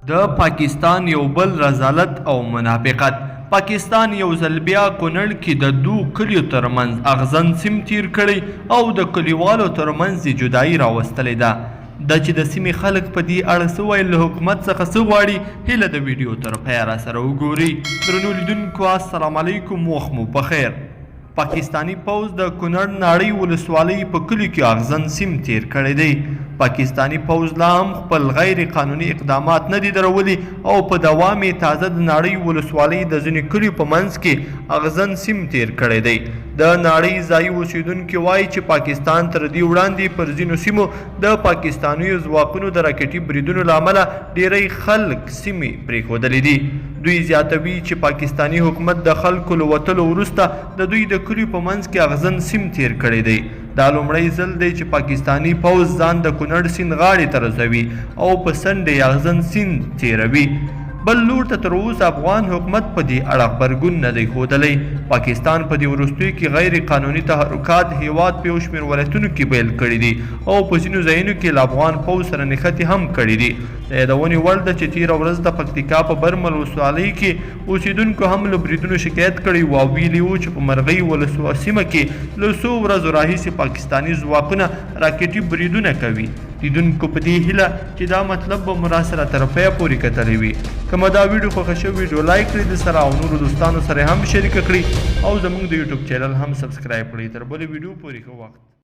د پاکستان یو بل رذالت او منافقت، پاکستان یو ځل بیا کونړ کې د دوو کلیو ترمنځ اغزن سیم تیر کړی او د کلیوالو ترمنځ یې جدایي راوستلې ده. دا چې د سیمې خلک په دې اړه څه وایي، له حکومت څخه څه غواړي، هیله د ویډیو تر پایه راسره وګورئ. درنو لیدونکو السلام علیکم، وخت مو پخیر. پاکستاني پوځ د کونړ ناړۍ ولسوالۍ په کلیو کې اغزن سیم تیر کړی دی. پاکستاني پوځ لا هم خپل غیر قانوني اقدامات نه دي درولي او په دوام یې تازه د ناړۍ ولسوالۍ د ځینو کلیو په منځ کې اغزن سیم تیر کړی دی. د ناړۍ ځایي اوسیدونکي وایي چې پاکستان تر دې وړاندې پر ځینو سیمو د پاکستانیو ځواکونو د راکټي بریدونو له امله ډیری خلک سیمې پرېښودلې دي. دوی زیاتوي چې پاکستاني حکومت د خلکو له وتلو وروسته د دوی د کلیو په منځ کې اغزن سیم تیر کړی دی. دا لومړی ځل دی چې پاکستاني پوځ ځان د کونړ سیند غاړې ته رسوي او په څنډه یې اغزن سیند تیروي. بل لور ته تر اوسه افغان حکومت په دې اړه غبرګون نه دی ښودلی. پاکستان په دې وروستیو کې غیر قانوني تحرکات هیواد په یو شمېر ولایتونو کې پیل کړي دي او په ځینو ځایونو کې له افغان پوځ سره نښتې هم کړې دي. د یادونې وړ ده چې تېره ورځ د پکتیکا په برمل ولسوالۍ کې اوسېدونکو هم له بریدونو شکایت کړی و او ویلي وو چې په مرغۍ ولسوا سیمه کې له څو ورځو راهیسې پاکستاني ځواکونه راکټي بریدونه کوي. لیدونکو په دې هیله چې دا مطلب به مو راسره تر پایه پورې کتلی وي. که مو دا ویډیو خوښه شوې، ویډیو لایک کړئ د سره او نورو دوستانو سره هم شریکه کړئ او زموږ د یوټیوب چینل هم سبسکرایب کړئ. تر بلې ویډیو پورې ښه وخت.